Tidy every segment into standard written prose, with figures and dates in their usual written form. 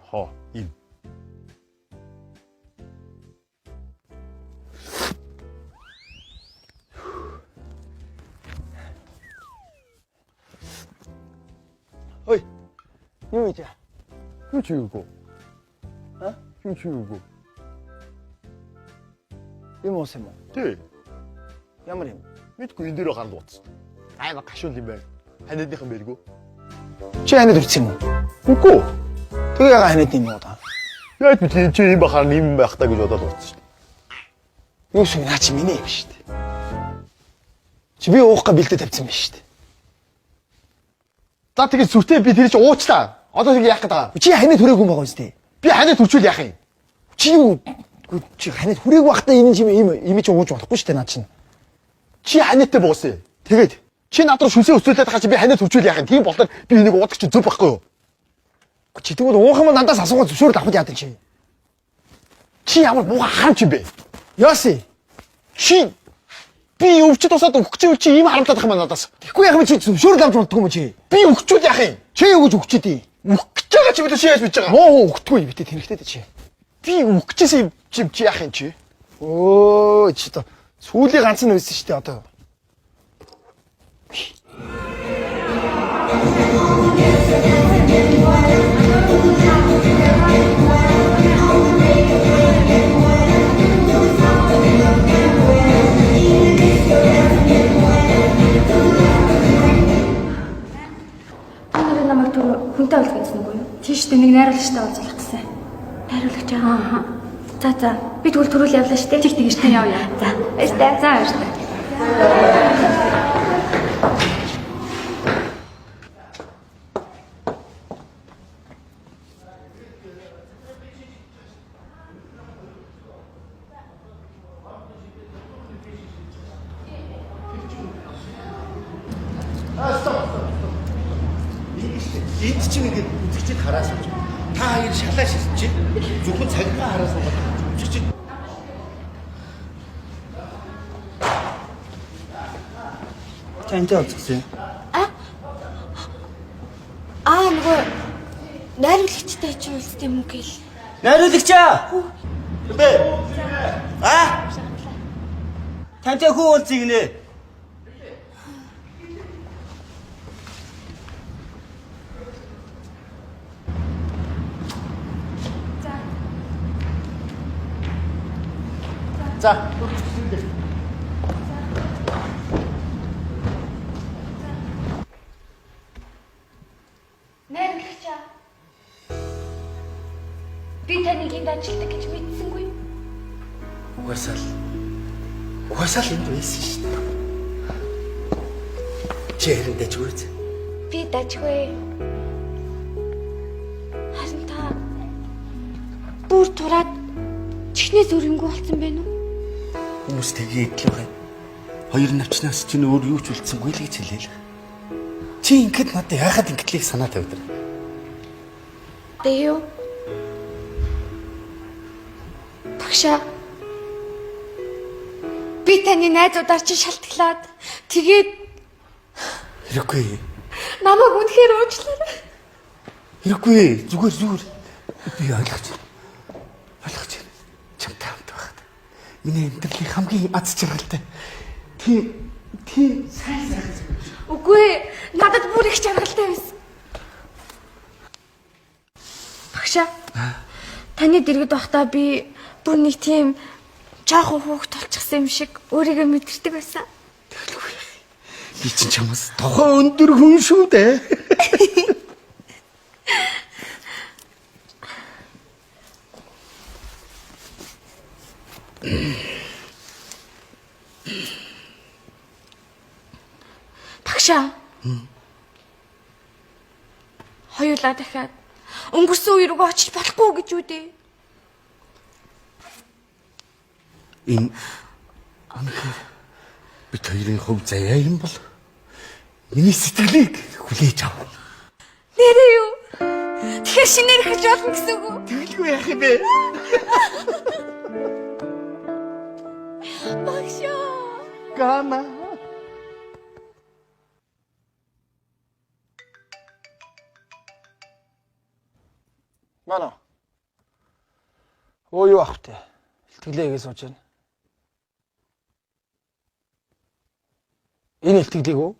Хоо им. Ой. Юу хийж? Юу ч хийгээгүй. А? Юу ч хийгээгүй. Юм уусан юм уу? Тий. Ямар юм? Мэдгүй энэ дээр гарна утас. Аймаг гашуун юм байна. Ханиадныхан байлгүй. Чи ханиад хүрсэн юм уу? Үгүй. Тэгээ яга ханиад юм уу та? Яаж би чи юм бахаар юм байх та гэж бодоод утсан шүү дээ. Юу шиг наа чи миний юм шүү дээ. Чи би уухгүй бэлдээ тавьсан байх шүү дээ. За тэгээ сүртэй би тэр чи уучлаа. Одоо тэгээ яах гээд байгаа? Чи ханиад хүрээгүй юм байгаа үстэй. Би ханиад хүрчүүл яах юм? Чи юу чи ханиад хүрээгүй байхдаа энэ чим ийм ийм чи ууж болохгүй шүү дээ наа чинь. Чи ханиадтай буусан. Тэгээд Чи над руу шүлсээ өсөөлээд байгаа чи би ханиад хүрчүүл яах юм? Тийм болохоор би энийг уудаг чи зөв байхгүй юу? чи тэгвэл уух юм надаас асуугаад зөвшөөрөл авах яадаг чи. Чи ямар муухай харамч юм бэ? Яаси? Чи би өвчт усаад өгөх чи чи ийм харамтаад байх юм надаас. Тэгэхгүй яах юм чи зөвшөөрөл авч болдгоо юм чи. Би өгчүүл яах юм? Чи юу гэж өгчихдээ? Өгөх гэж байгаа чи бид чи яаж мэдж байгаа? Муу өгдөггүй битээ тэнэгтэй чи. Би өгөх гэжсэн юм чи чи яах юм чи? Өө чи одоо сүүлийн ганц нь байсан шүү дээ одоо. Та нарын намайг түр хүнтэй уулзах гэсэн үг үү? Тийш дээ нэг найруулагчтай уулзах гэсэн. Найруулагч аа. Аа. За за. Би тэгвэл түрүүл явлаа штэ. Тэг тэг штэ яв яа. За. Баяртай. За баяртай. Энд чинь ингээд үзэгчид хараа сууж. Та хоёр шалаа шилжиж зөвхөн цагдаа хараа суугаад үзэгчид Та энтэй уулзсан юм. Аа нөгөө найруулагчтай чи уулзсан юм уу гээл. Найруулагчаа! Бэ? А? Тантай хүү уулзъя гинэ. За. Найруулагч аа. Би таныг энд ажилладаг гэж мэдсэнгүй. Угаасаа л угаасаа л энд байсан шүү дээ. Чи харин дажгүй биз? Би дажгүй. Харин та бүр тураад чихнээс өрөнгөө болсон байх уу? Хүмүүс тгий идлээ байна. Хоёр навчнаас чинь өөр юу ч үлдсэнгүй л гэж хэлээл. Чи ингэхэд надад яхад ингэтлийг санаа тавьдаг. Тэ юу? Багшаа. Би таны найзуудаар чи шалтгаалаад тэгээд Хэрэггүй. намайг үнэхээр уучлаарай. Хэрэггүй. Зүгээр зүгээр. Би ойлгож байна. Ойлгож байна. Чамтай хамт байхад миний амьдралын хамгийн аз жаргалтай тийм тийм сайн сайхан зүйл. Үгүй ээ, надад бүр их жаргалтай байсан. Багшаа. Таны дэргэд байхдаа би бүр нэг тийм жоохон хүүхд болчихсон юм шиг өөрийгөө мэдэрдэг байсан. Би чинь чамаас тохоо өндөр хүн шүү дээ. Багшаа. Хоёулаа дахиад өнгөрсөн үе рүүгээ очиж болохгүй гэж үү дээ. Энэ үнэхээр бит хоёрын хувь заяа юм бол миний сэтгэлийг хүлээж ав. Нэрээ юу? Тэгэхээр шинээр эхэлж болно гэсэн үг үү? Тэгэлгүй яах юм бэ? Багшаа. Гана. Манай. Өө юу ах вэ? Илтгэлээ хийгээ сууж байна. Энэ илтгэлийг үү?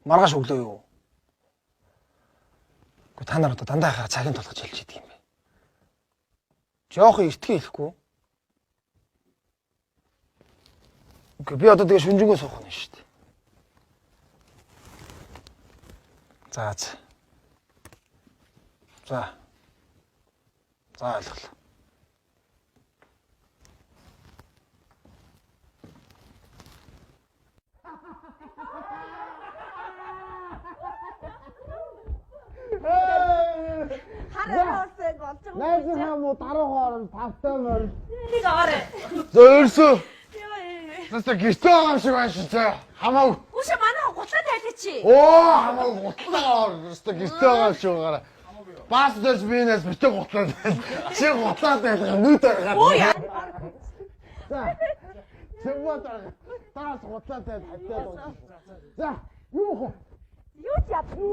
Маргааш өглөө юу? Гэхдээ та нар одоо дандаа хаа цагийн тулгаж хэлж идэг юм бэ. Жохон эртгээ хэлэхгүй. Үгүй би одоо тэгээ шүнжэнгөө суух нь шүү дээ. За за. За. За ойлголоо. Найзынхаа муу даруугаар нь тавтай морь. Нэг аваарай. Зөөрсөө. Тэстэ гэртээ байгаа юм шиг байна шүү дээ. Хамаагүй. Үгүй манай гутлаа тайлаа чи. Оо хамаагүй гутлаа аваар. Тэстэ гэртээ байгаа юм шиг байгаараа. Бас дэс бинээс битэг гутлаа тайл. Чи гутлаа тайлах нүд аргаа. Оо яа. За. Чимээ дарга. Таас гутлаа тайл хатаа дуу. За, юу хөө? Юу ч ядгүй.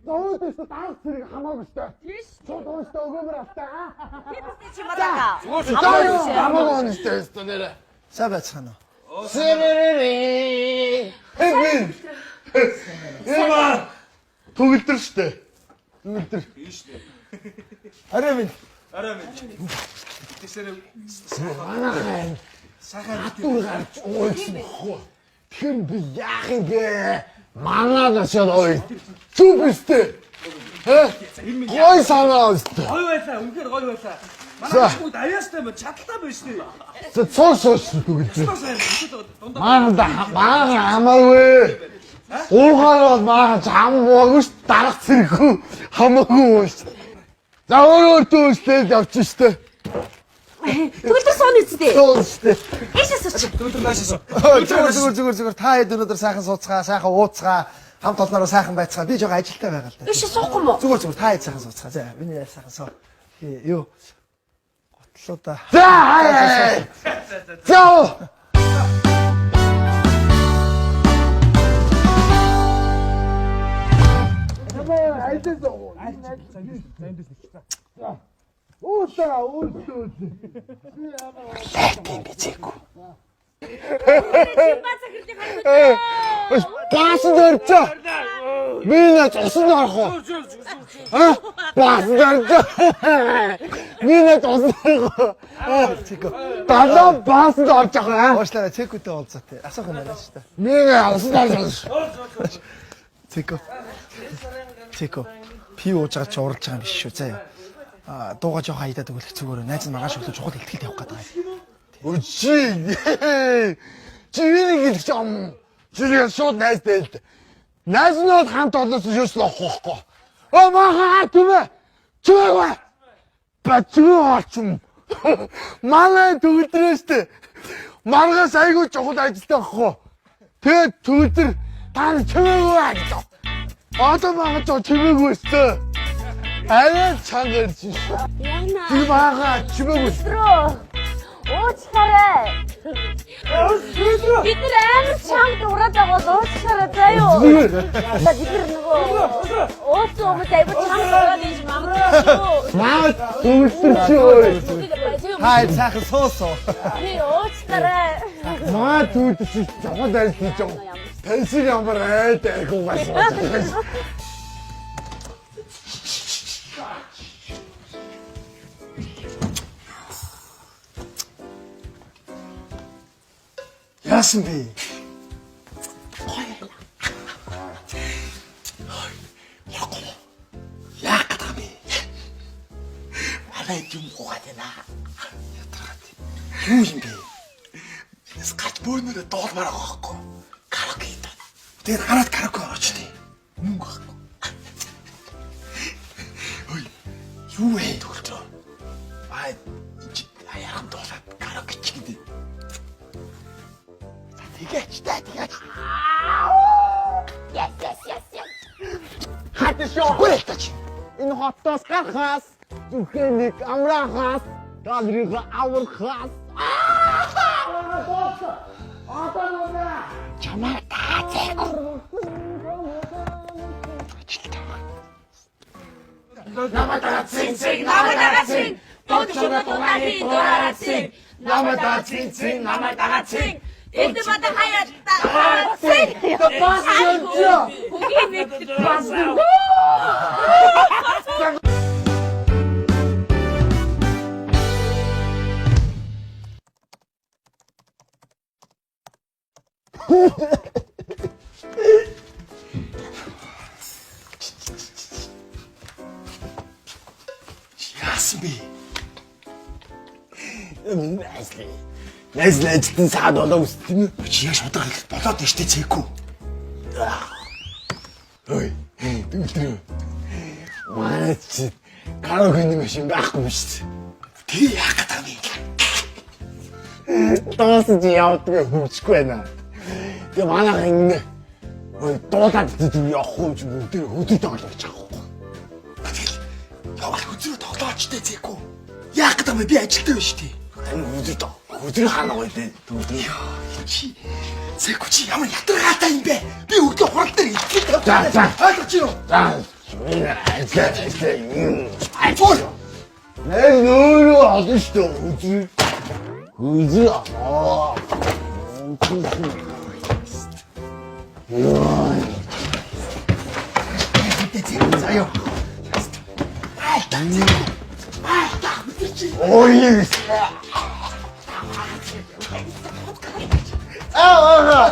Зөөдөөс дарах зэрэг хамаагүй шүү дээ. Тийш. Шууд ууштай өгөөмөр автай. Би бас чи малаа. Хамаагүй юм шүү дээ өстө нэрэ. Сайн байцгаана уу? Сэрэрэ. Хэвэн. Яма. Төгөлдөр штэ. Төгөлдөр. Арай минь. Манайхан сайхан хатуур гарч ууйсан бохоо. Тэгэхээр би яах юм бэ? Манай насад ой. Зүг өстэй. Хэ? Гой санаа өстэй. Гоё байлаа, үнэхээр гоё байлаа. За. Манай бүгд аяастай юм, чадaltaа байж тээ. За цоо сууш төгөлдөр. Сайн юм. Дундаа Манай манай хамаагүй. Уухаар бол манай зам муугүй ш дарах зэрэггүй хамаагүй ууш. За өөр өөртөө өстэй явчих штэ. Төгөлдөр суун үсттэй. Суун штэ. Ийшээ сууч. төгөлдөр наашаа. Зүгээр зүгээр зүгээр зүгээр та хэд өнөөдөр сайхан сууцгаа, сайхан ууцгаа, хамт олноороо сайхан байцгаа. Би жоохон ажилтай байгаа л да. Ийшээ суухгүй мó? Зүгээр зүгээр та хэд сайхан сууцгаа. За миний найз сайхан суу. Тий, юу гутлуудаа. За хай. За. Лайт юм би зээгүй. Баасан дөрвчөө. Би нэ цусан орох уу? А? Баасан дөрвчөө. Би нэ цусан орох уу? Цэко. Далаа баасан орж байгаа. Уушлаарай цэкүтэй уулзаатай. Асуух юм байна шүү дээ. Би нэ усан орж байгаа. Цэко. Цэко. Пи ууж байгаа чи уралж байгаа юм биш шүү. Заа яа. А дууга жоохон хаядаад өгөх зүгээр. Найз нь маргааш өглөө чухал ихтгэл явах гэдэг юм. Өчи. Чи энийг хэлэх юм. Чи нэг шууд найз дээлд. Найз нь бол хамт олоос юу ч лоох байхгүй. Оо махаа түмэ. Чүгэвэ. Бачгүй орчим. Манай төгөлдрөө штэ. Маргаас айгүй чухал ажилтай байхгүй. Тэгээд төгөлдөр та нар чимээгүй гэж. Одоо мага жоо чимээгүй штэ. Арай чанга ирж шүү. Яна. Би мага чимээгүй. Рүү. Уучлаарай. Бид нар амар чанга ураад байгаа бол уучлаарай заа юу. Одоо бид нар нөгөө ууцсан хүмүүс айгу чанга ураад ийж мамраа шүү. Маа төгөлдөр чи ой. Та хэд сайхан суусуу. Би уучлаарай. Маа төгөлдөр чи чухал ажил хийж байгаа. Тэнсиг ямар айд айгуугаас. Яасан бэ? Яах гэдэг юм бэ? Манай юм гугаад байна. Ядаргаад. Юу юм бэ? Энэс гач бөөнөрөө дуулмаар байгаа байхгүй. Караоке хийдэг. Тэгээд хараад караоке орооч тий. Мөнгө байхгүй. Ой, Юу вэ? төгөлдрөө. Баа чи аяархан дуулаад караоке чи гэдэг. За тэгээч та тэгээч. Yes yes yes yes. Хатшоо. Гүрэлтэж. Энэ хотоос гарахаас зүрхээ нэг амраахаас газрыг аврахаас. Чамаа таацаагүй. Ажилтай байгаа. Намайг дагаа цин цин намайг дагаа цин. Дууд чугаа дугаарыг дураараа цин. Намайг дагаа цин цин намайг дагаа цин. Энд бада хаяа цин. Бас явж. Хөгийн мэддэг бас. Яасан бэ? Найзлээ. Найзлээ ажилтан саад болоо үстэн. Чи яаж шудраг хэлэх болоод байна штэ цэкүү. Ой, дүгтрээ. Манай чи караоке машин байхгүй юм шүү дээ. Тэгээ яах гэдэг юм бэ? Дуусан чи явдаг хөвчгүй байна. Тэгээ манайх ингэ ой дуулаад зүг явах юм чи бүгд хөдөр тоглох гэж байгаа байхгүй. Тэгэл явал хөзрөө тоглооч штэ цэкүү. Яах гэдэг юм бэ? Би ажилтаа байна штэ. Тань хөдөр хөдөр хаана гоё дээ. Дүгтрээ. Чи цэкүү чи ямар ятаргаатай юм бэ? Би өглөө хурал дээр итгэл За, за. Ойлгож байна уу? За, ажиллаа ажиллаа. Фу. Найз өөрөө олон шүү дээ хөдөр. Хөдөр аа. За ёо. Ой. Аа.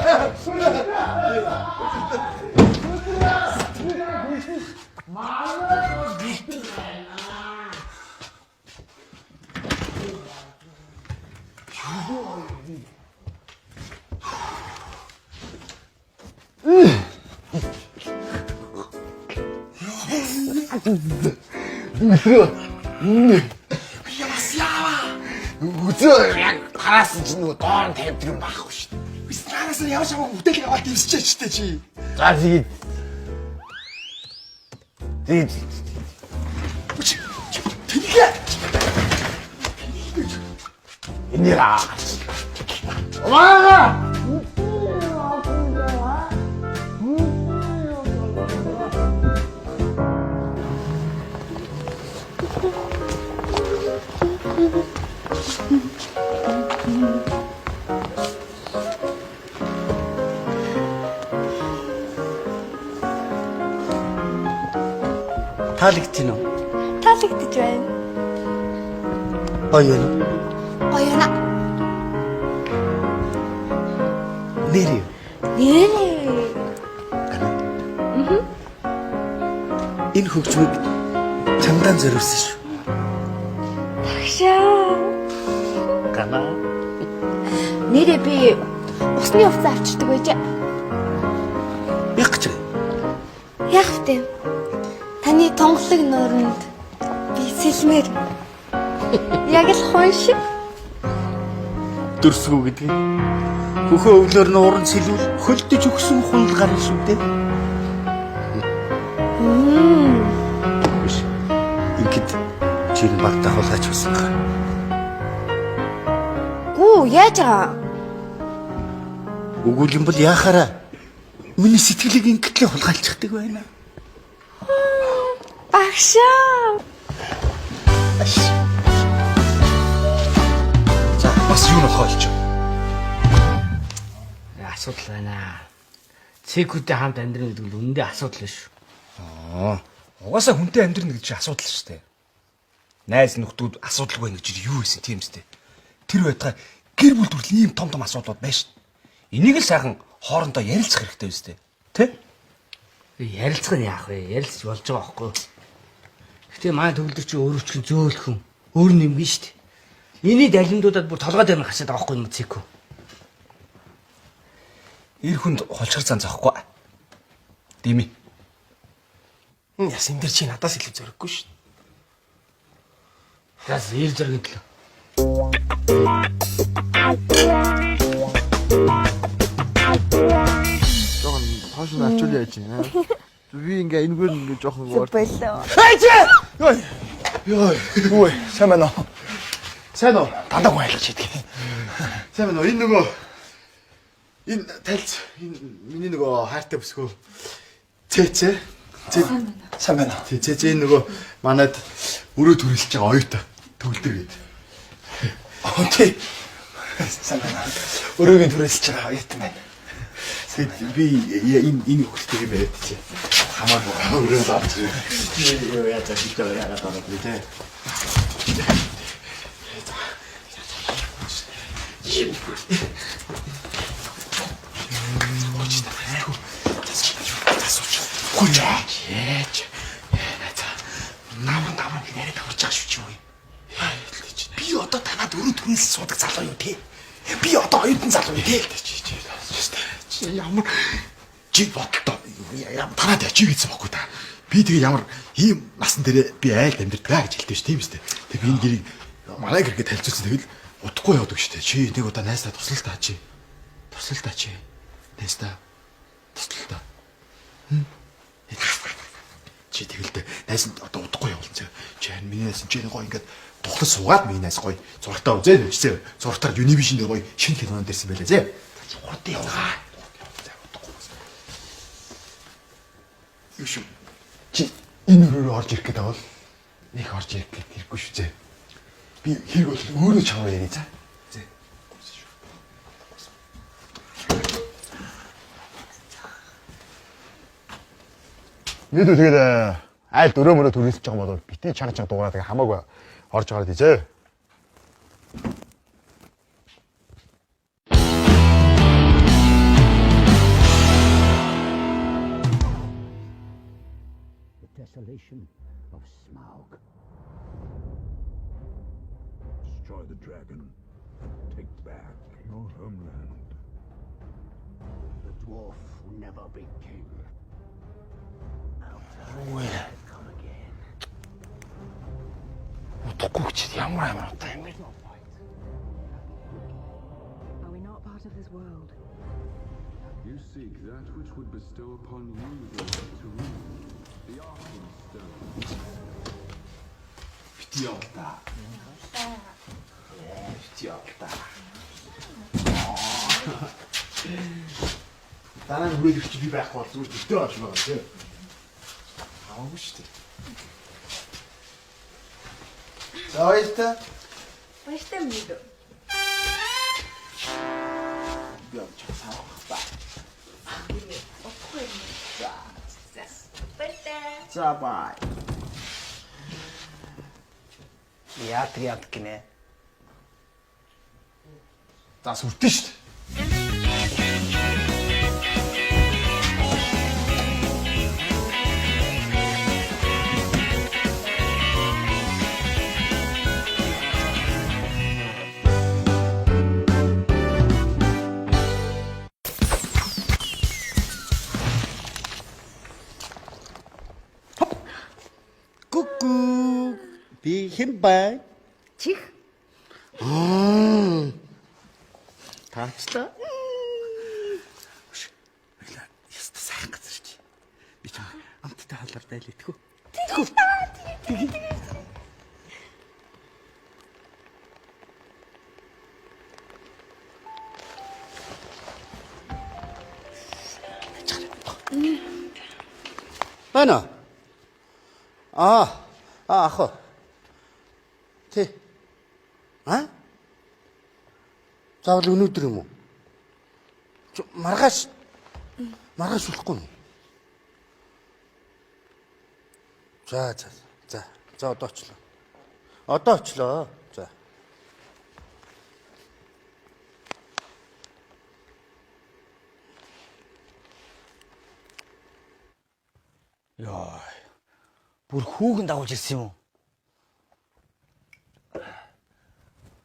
Ямас яава. Өзөө яг хараасан чинь нөгөө доор нь тавьдаг юм байхгүй шүү дээ. Наанаас нь ямар ч хамаагүй бүтээл аваад дэвсчихэж штэ чи. За тэгээд тэгээд Тэнхээ. энийг аа. Ваа! Таалагдчих нь уу? Таалагдж байна. Гоё юм. Гоё юuna. Нэр юу? Нэрээ. Энэ хөгжмийг чамдаа зориулсан шүү. Багшаа. Гана. Нэрээ би усны хувцас авчирдаг байжээ. Яг гэж байна. Яг вэ? Таны тунгалаг нууранд би сэлмээр. Яг л хүн шиг. Дөрсгүү гэдэг. Хөхөө өвлөөр нь уран сэлүүл хөлдөж өгсөн хунал гарна шүү дээ. Биш. Ингээд чи энэ багтаа хулгайч байсан хаа. Гүү яаж байгаа? Үгүй юм бол яхаараа. Миний сэтгэлийг ингээд л хулгайлчихдаг байна. Багшаа. За бас юу нөхөө олж. Асуудал байна. Цэкүүдтэй хамт амьдрах гэдэг нь үнэндээ асуудал биш. Аа. Угаасаа хүнтэй амьдрна гэж асуудал шүү дээ. Найз нөхдүүд асуудалгүй байна гэж юу хийсэн тийм үстэй. Тэр байтугай гэр бүл төрлийн ийм том том асуудлууд байна шүү. Энийг л сайхан хоорондоо ярилцах хэрэгтэй үстэй. Тэ? Ярилцах нь яах вэ? Ярилцж болж байгаа байхгүй юу? Гэтэ манай төгөлдөр чи өөрөө ч зөөлхөн өөр нэмгэн шүү дээ. Миний далимдуудад бүр толгой дээр нь хасаад байгаа байхгүй юм цэкүү. Эр хүнд хулчгар зан зохгүй. Дими. Яс энэ дэр чи надаас илүү зориггүй шүү. Газ эр зэргийн төлөө. Жохон хоош нь авчвал яаж юм. Би ингээ энэгээр ингээ жохон уур. Болоо. Йой. Йой. Үгүй, сайн байна уу? Сайн уу? Дандаа хүн айлгаж идэг. Сайн байна уу? Энэ нөгөө энэ тальц энэ миний нөгөө хайртай бүсгүй. Цэцэ. Сайн байна уу? Тий, чи нөгөө манад өрөө төрөлж байгаа оюутай төгөлдөр гээд. Оо тий. Сайн байна. Өрөөгийн түрээсэлж байгаа оюутан байна. Тэгээд би энэ хөлтэй юм яриад чи. Хамаагүй өрөө авч. Юу яаж хийж байгаа яагаад байгаа вэ те. Яаж? За. Намар намар ингэ яриад аварч байгаа шүү чи юу юм? Би одоо танад өрөө түрээсэл суудаг залуу юу те? Би одоо оюутан залуу юу те? Чи ямар чи бодлоо танаад чи гэсэн бохгүй та. Би тэгээ ямар ийм насан дээр би айлд амьдэрдэг гэж хэлдэг ш тийм үстэй. Тэг би энэ гэрийг манай гэргээ танилцуулсан тэгэл удахгүй явдаг штэ. Чи нэг удаа найсаа туслал та чи. Туслал та чи. Найсаа туслал та. Чи тэгэл дээ найс нь одоо удахгүй явуулсан зэ. Чи харин миний найс нь чи нэг гоё ингээд тухлан суугаад миний найс гоё зурагтаа үзээ зэ. Зурагтаар Univision дээр гоё шинэ кинонд ирсэн байлаа зэ. Чи хурдан явгаа. За удахгүй. Юу шүү. Чи энэ өрөөрөө орж ирэх гэдэг бол нэг орж ирэх гээд ирэхгүй шүү зэ. Би хэрэг бол өөрөө чамаар яриа за. Зэ. Мэдүү тэгээд айлд өрөө мөрөө төрөлж байгаа юм бол бити чанга чанга дуурайдаг хамаагүй орж гараад ийзээ. The desolation of Smaug. Destroy the dragon. Take back your homeland. The dwarf will never be king. Юу вэ? Come again. Удахгүй чи ямар амар удаа юм бэ? Are we not part of this world? You seek that which would bestow upon you the right to rule. The Arkenstone. Бити явал та. Бити явал та. Дараа нь хүрээд ирчих би байхгүй бол зүгээр төвтэй болж байгаа тийм. Хамаагүй шүү дээ. За баяртай. Баяртай мэдүү. Би авч саах ба. Удахгүй юм. За. Баяртай. За бай. Яадаг яадаг гинэ. За сүртэн шүү дээ. Ку-ку. Би хэн бай? Чих. Таачлаа. Яста сайхан газар чи. Би ч амттай халаар дайлэтгэв. Байна. Аа. Аа ах. Тэ. А? Заавал өнөөдөр юм уу? Чи маргааш маргааш болохгүй юм. За за за. За одоо очлоо. Одоо очлоо. За. Йоо. Бүр хүүгэн дагуулж ирсэн юм уу?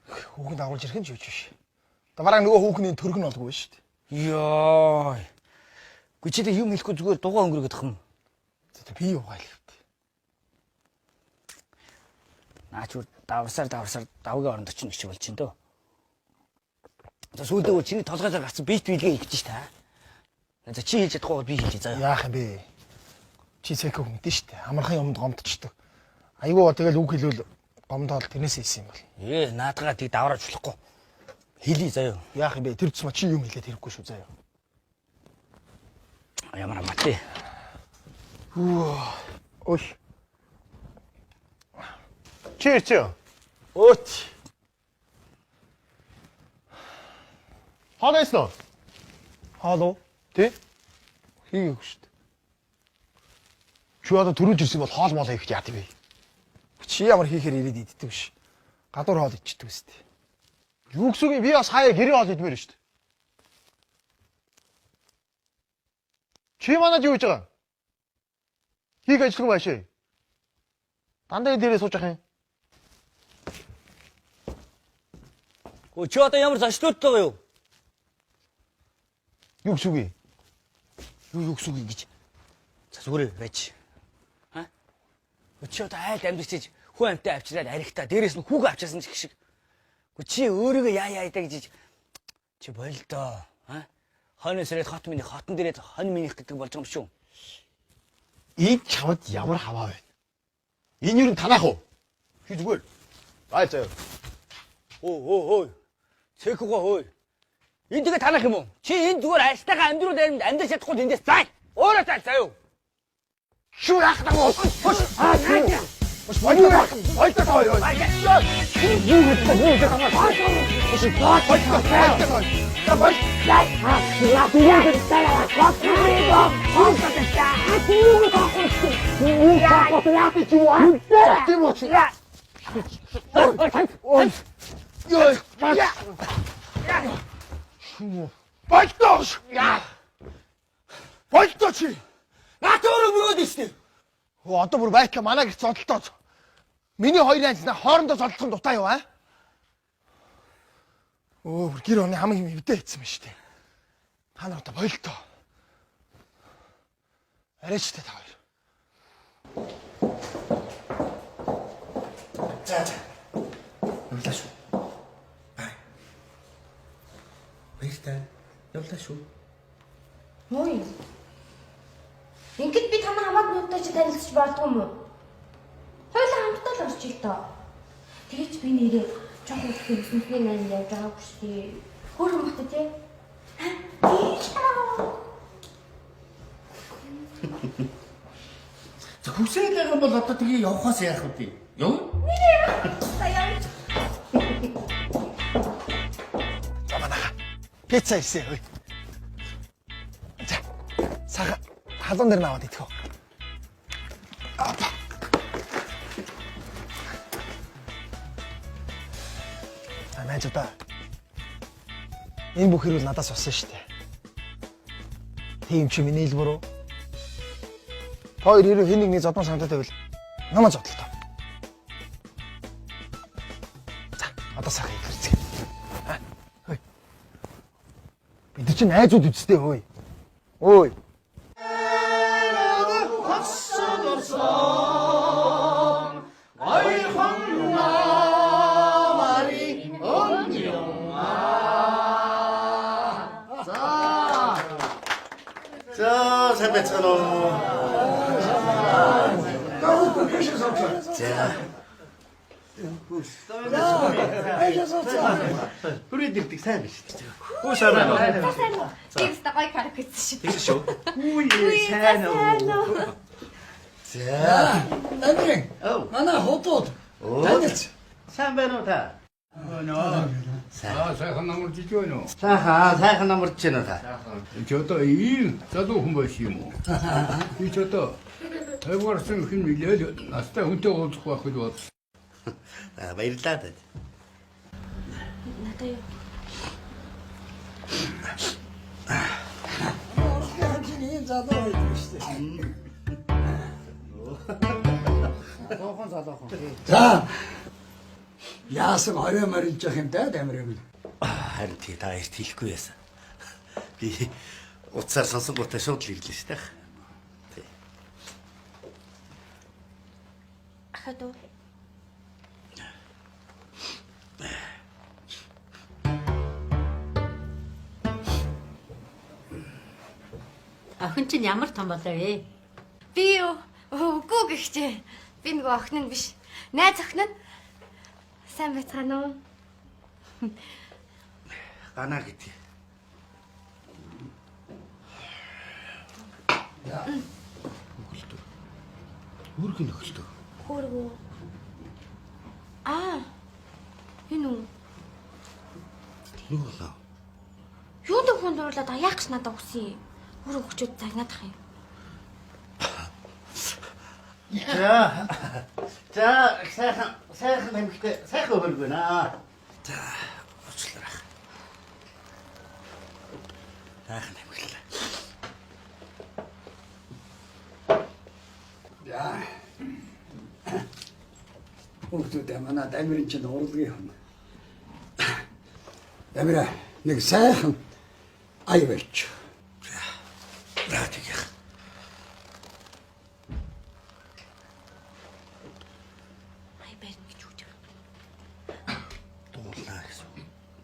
Хүүхэн дагуулж ирэх нь ч юу ч биш. Одоо бараг нөгөө хүүхний төрөг нь болдгоо шүү дээ. Йоо. Үгүй чи тэг юм хэлэхгүй зүгээр дугаа өнгөрөөд юм. За би юу гайл хэвтэй. Наа чи давсаар давсаар давгийн оронд очино гэж болж чинь дөө. За сүүлдээ өөр чиний толгойлоор гарсан бит билгээ хийж ш та. За чи хийж чадахгүй бол би хийж заяа. Яах юм бэ? Чи цэкэ хүнтэй шүү дээ. Амархан юмд гомдчихдаг. Айгуу тэгэл үг хэлвэл гомдоол тэрнээс ийсэн юм бол. Ээ наадгаа тийг даврааж болохгүй. Хэлий заяа. Яах юм бэ? Тэр тусмаа чи юм хэлээд хэрэггүй шүү заяа. Ямар амаатай. Өл. Чи чи. Өөч. Хоол байсан уу? Хоол уу? Тий? Хийгээгүй шүү дээ. Чи одоо төрүүлж ирсэн бол хоол моол хийх яат юм бэ? Чи ямар хийхээр ирээд иддэг биш. Гадуур хоол идчихдэг үстэй. Юу гэсэн үг юм? Би бас хаяа гэрээ хоол идмээр шүү дээ. Чи манад юу хийж байгаа? Хийх ажилгүй байшээ. Дандаа энэ дээрээ сууж ах юм. Өө чи одоо ямар зочлууд байгаа юу? Юу гэсэн үг юм? Юу гэсэн үг юм гэж. За зүгээр байж. Аа? Өө чи одоо айлд амьдарч хүн амьтаа авчираад арихтаа дээрээс нь хүүг авчирсан ч гэх шиг. Гү чи өөрийгөө яа яа даа гэж чи болдоо. Аа? Хойноос ирээд хот миний хотон дээрээ хонь минийх гэдэг болж байгаа юм шүү. Энэ чамд ямар хаваа байна? Энэ юу танах уу? Чи зүгээр. Бай заяа. Өө. Цэхүгөө хөөе. Энэ тэгээ танах юм уу? Чи энэ зүгээр ажилтайгаа амьдрал амьдрч чадахгүй эндээс зай. Өөрөө зай заяа. Шүү яах вэ? Хош. Аа. Хош болтой. Болтой таа юу? Юу гэдэг вэ? Юу гэдэг вэ? Хош болтой. Болтой. За бол. Болтой. Болтой чи. Наад өөрөө мөрөөд иштэй. Өө одоо бүр байка манай гэрт зодолтоод. Миний хоёр найз на хоорондоо зодолдох нь дутаа юу аа? Өө бүр гэр орны хамаг юм эвдээ хийсэн юм шүү дээ. Та нар одоо болтоо. Арайч та хоёр. За за. Явлаа шүү. Бай. Баяртай. Явлаа шүү. Муу юм. Ингээд би танай хамаат нүүдтэй чи танилцж болдгоо юм уу? Хоёулаа хамтдаа л орж ил доо. Тэгэж би нэрээ жоохон их юмсны найз явж байгаагүй шүү дээ. Хөөрхөн бата тий. За хүсэл байгаа бол одоо тэгээ явхаас яах вэ? Яв? За яа. За манайха. Пицца ирсэн хөөе. За. Сага халуун дээр наваад идэх үү? За найзуудаа. Энэ бүх хэрүүл надаас болсон шүү дээ. Тийм чи миний ил буруу. Та хоёр хэрэг хэн нэгний зодмон санагдаад байвал намайг зодлоо. За одоо сайхан идэрцгээе. Хөөе. Бид нар чинь найзууд үсттэй хөөе. Ой. За сайн байцгаана уу? За. Хүрээд ирдэг сайн биш үү? Хүү сайн байна уу? За сайн уу? Би өстө гоё караоке хийсэн шүү. Тэгсэн шүү. Хүү сайн уу? За. Нандин. Манай хотууд танилц. Сайн байна уу та? Аа сайхан намарч иж байна уу? Сайхан, сайхан намарч байна уу та? Чи одоо ийм залуу хүн байсан юм уу? Би ч одоо 50 гарсан хүн нэлээд настай хүнтэй уулзах байх гэж бодсон. Аа, баярлалаа танд. Надаа юу? Урсын ийм залуу байдаг шүү дээ. Залуухан залуухан. За. Яасан орой морилж явах юм да дамир юм. Харин тий та эрт хэлэхгүй яасан. Би утсаар сонсонгуудаа шууд л ирлээ шүү дээ. Тий. Ахад уу? Охин чинь ямар том болоо вэ? Би юу? Үгүй гихчээ. Би нөгөө охин нь биш. Найз охин нь. Сайн байцгаана уу? Ганаа гэдэг. Хөөрхөн нөхөлтөө. Хөөргөө. Аа. Энэ үү? Юу болоо? Юунд хүн дурлаад яах гэж надад өгсөн юм? Өөрөө өгчөөд загнаад ах юм. За. За, сайхан сайхан эмхтэй сайхан хөргөнө. За, уучлаарай. Сайхан эмхлээ. За. Хүүхдүүд манай Дамирын чинь урлагийн хүн. Дамира нэг сайхан ая барьч. За тэгэх. Ай барина гэж үгж байгаа. Дуулаа гэсэн.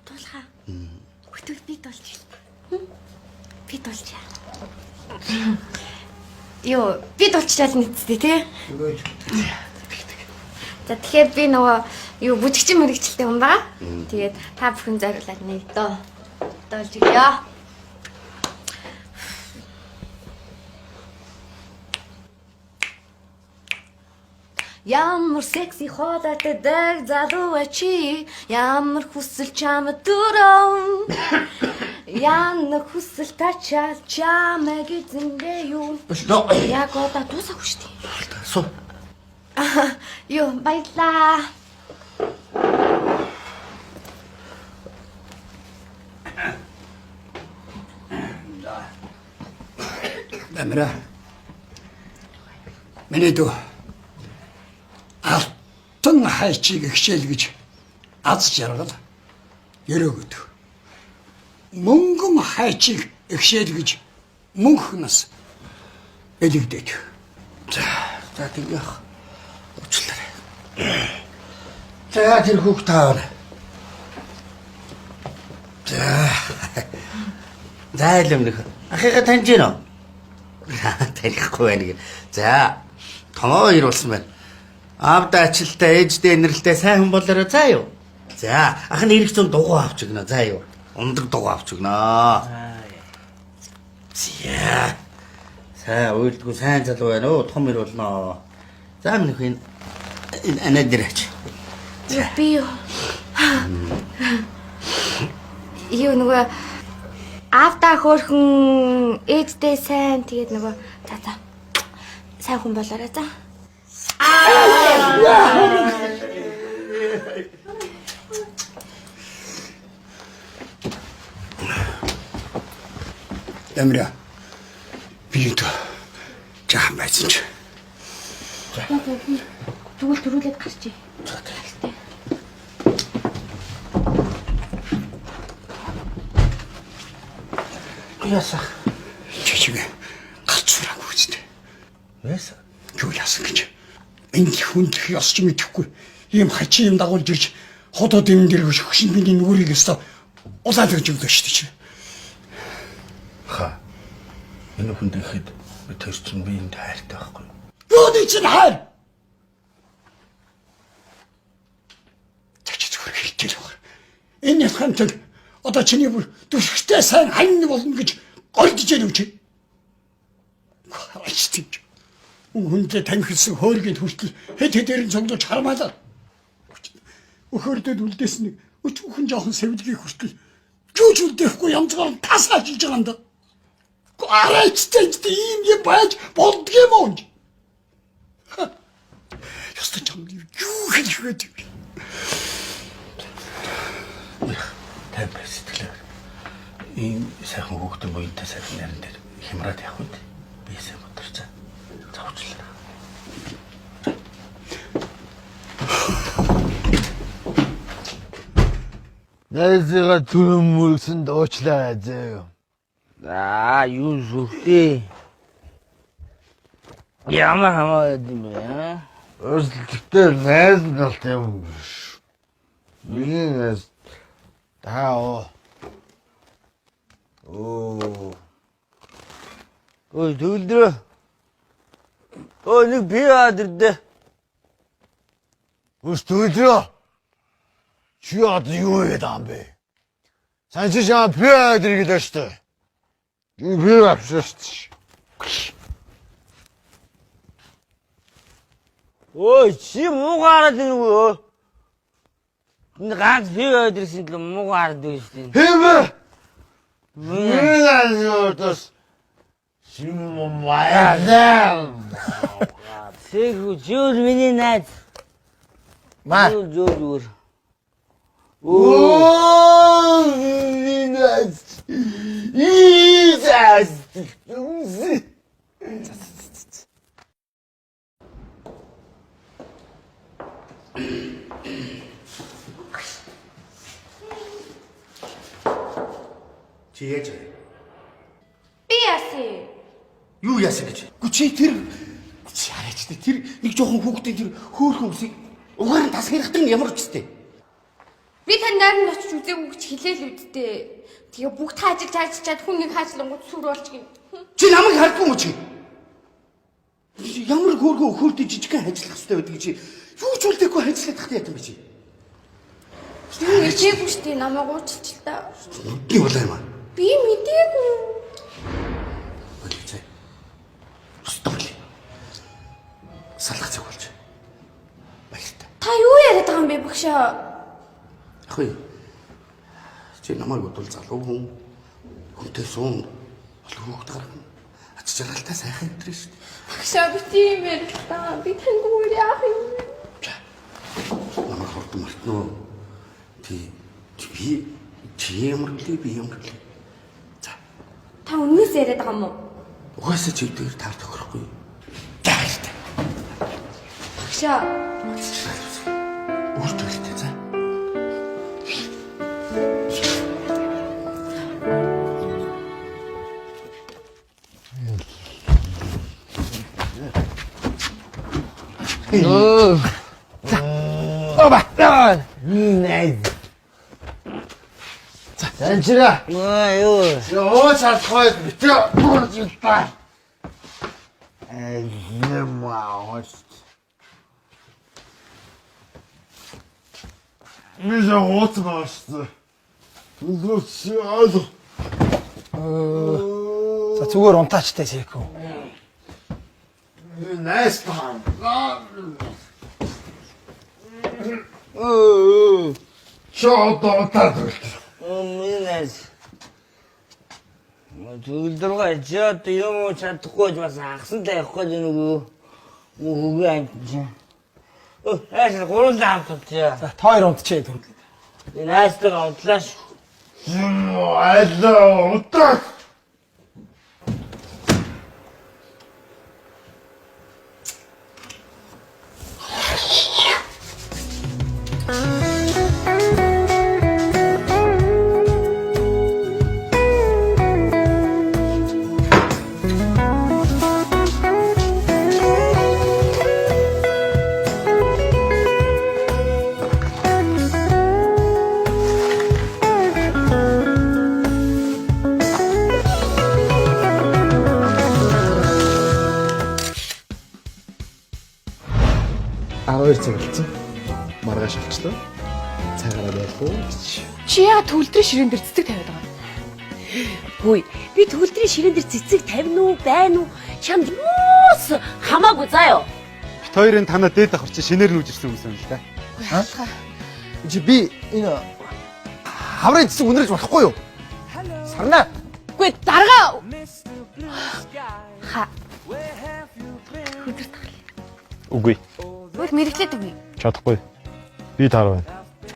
Дуулахаа. Хөтөл би дуулчих. Би дуулчих. Йоо, би дуулчихвал нэгттэй тий. За тэгэхээр би нөгөө юу бүжигчин мэрэгчлээ хүн байгаа. Тэгээд та бүхэн зориулаад нэг дуу дуулж өгье. Ямар секси хоолойтой дэг залуу ачи, ямар хүсэл чамд төрөв. Ямар хүсэл тачаал чамайг эзэндээ юу. Яг одоо дуусаагүй шүү дээ. Суу. Юу, баярлаа. Дамира. Миний дүү алтан хайчийг хичээл гэж аз жаргал өрөөгд. Мөнгөн хайчийг ихшээл гэж мөнх нас элэгдэж. За, за тэгэх. Уучлаарай. За тэр хүүхд таавар. За. За илэмнэх. Ахыгаа таньж гин үү? Танихгүй байна гэх. За. Томоо ир болсон байна. Аавда ачлалтай, ээждээ инэрлтэй сайн хүн болоорой заа юу? За, ах нь ирэх зүүн дугуй авч өгнө заа юу? Ундаг дугуй авч өгнө. За. Сайн уйлдгүй сайн залуу байна уу? Том ир болно. За минь энэ энэ анаа дээр ач. Юу би юу? Юу нөгөө аавдаа хөөрхөн ээждээ сайн тэгээд нөгөө за за сайн хүн болоорой за. Дамира. Би энэ жаахан байсан чи. За за би тэгвэл төрүүлээд гарчээ. За тий. Ясах. Чи чигээ галзуураагүй үстэй. Ясаа. Юу яасан гэж. Энэ хүндлэх ёс ч мэдэхгүй. Ийм хачин юм дагуулж ирж ходоод юм дээр хөшин миний нүрийг өстө улаал гэж өглөө шүү дээ чи. Ха. Энэ хүнд ихэд би тэр чинь би энд хайртай байхгүй юу? Юуны чинь хайр? Чачи зүгээр хэлтэл баг. Энэ хамтан одоо чиний бүр түшигтэй сайн хань болно гэж гордож яах вэ чи? Хараач тийм. Хүнтэй танхилсан хөөргийн хүртэл хэд хэдээр нь цуглуулж хармаалаа. Өхөрдөд үлдээсэн нэг өчүүхэн жоохон сэвлэгийг хүртэл жүүж үлдээхгүй янзгаар тасааж иж байгаа юм да. Арайчтай ийм юм байж болдгийм уу? Ёстой чам юу хэлэх вэ? Тайвар сэтгэлээр ийм сайхан хүүхдэн буянтай сайхан наран дээр хямраад явах үед би сайн бодорчаа. Зовчлаа. Найзыгаа түрэн мөргсөн дуучлаа зөө. Аа, юу сүртэй. Ямар хамаа байд юм бэ? Аа? Өөрсөлттэй найз нь бол тийм биш. Миний найз таа оо. Оо. Ой, төгөлдрөө. Ой, нэг би аваад ирдэ. Үс төгөлдрөө. Чи одоо юу хийгээд байгаа юм бэ? Сайн чи шаа би аваад ирэх гэлээ шүү дээ. Би авчихсан шүү дээ. Ой, чи муугаараад байна уу? Энэ ганц пив аваад ирсэн л муугаараад байна шүү дээ. Хэвэ. Миний Сим маяа. Тэг жүүл миний найз. Маа. Жүүл зүгээр. Оо, миний найз. Ийзас. Чи яаж вэ? Би яасан? Юу яасан гэж? Гү чи тэр чи хараач тэ тэр нэг жоохон хүүхдийн тэр хөөрхөн үсийг угаар нь тасгирахдаг нь ямар үчтэй. Би тань найранд очиж үзээгүй гэж хэлээл үдтэй. Тэгээ бүгд хаажиж хаажчаад хүн нэг хаачлангууд сүр болж гин. Чи намайг хардгүй юм уу чи? Ямар хөөрхөн өхөрдөө жижигхэн ажиллах хэрэгтэй байдаг чи юу ч үлдээхгүй ажиллах тахтай яа юм бэ чи? Би мэдээгүй шүү дээ намайг уучлал та. Нүдний улаа юм аа. Би мэдээгүй. Болцоо. Устгал. Салах цаг болж. Баяртай. Та юу яриад байгаа юм бэ багшаа? Яг уу. Чи намайг бодвол залуу хүн хүнтэй суун олон хүүхэд гаргана. Ач жаргалтай сайхан амьдрын шүү дээ. Багшаа би тийм ярил та. Би таньгүйгээр яах юм бэ? Намайг хурдан мартна уу? Тий. Би чи ямар үлээ би ямар үлээ. Та үннээс яриад байгаа юм уу? Угаасаа чи өдөр таар тохирохгүй. За баяртай. Багшаа Өөртөө баяртай за. За. Оба. Найз. За, санчира. Аа юу. Ёо чадахгүй битээ бурж та. Э юм аа. Мизэ гооц баашсан. Зүс аа. За зүгээр унтаачтай Секүү. Найс таа. Шоо доо. Миний найз. Төгөлдргөө чи одоо юм уу чадахгүй ч бас хагасан тавих гэж нөгөө хүүгээ амт чи. Өө, хайш гурван хамт унтъя. За та хоёр унтчихъя төгөлдрөө. Би найзтайгаа унтлаа шүү. Юм айлаа удаа. Цаг болцсон. Маргааш болчлоо. Цагаараа байлгүй гэж. Чи яа төгөлдрийн ширээн дээр цэцэг тавиад байгаа юм? Хөөе, би төгөлдрийн ширээн дээр цэцэг тавина уу, байна уу? Чамд юус хамаагүй заа юу? Бит хоёрын танаа дээд давхар чи шинээр нүүж ирсэн хүмүүс юм л да. Чи би энэ хаврын цэцэг үнэрж болохгүй юу? Сарнаа. Үгүй дарга. Ха. Хөдөр тахлаа. Үгүй. Үл мэрэглээд үгүй. Чадахгүй. Би таар байна.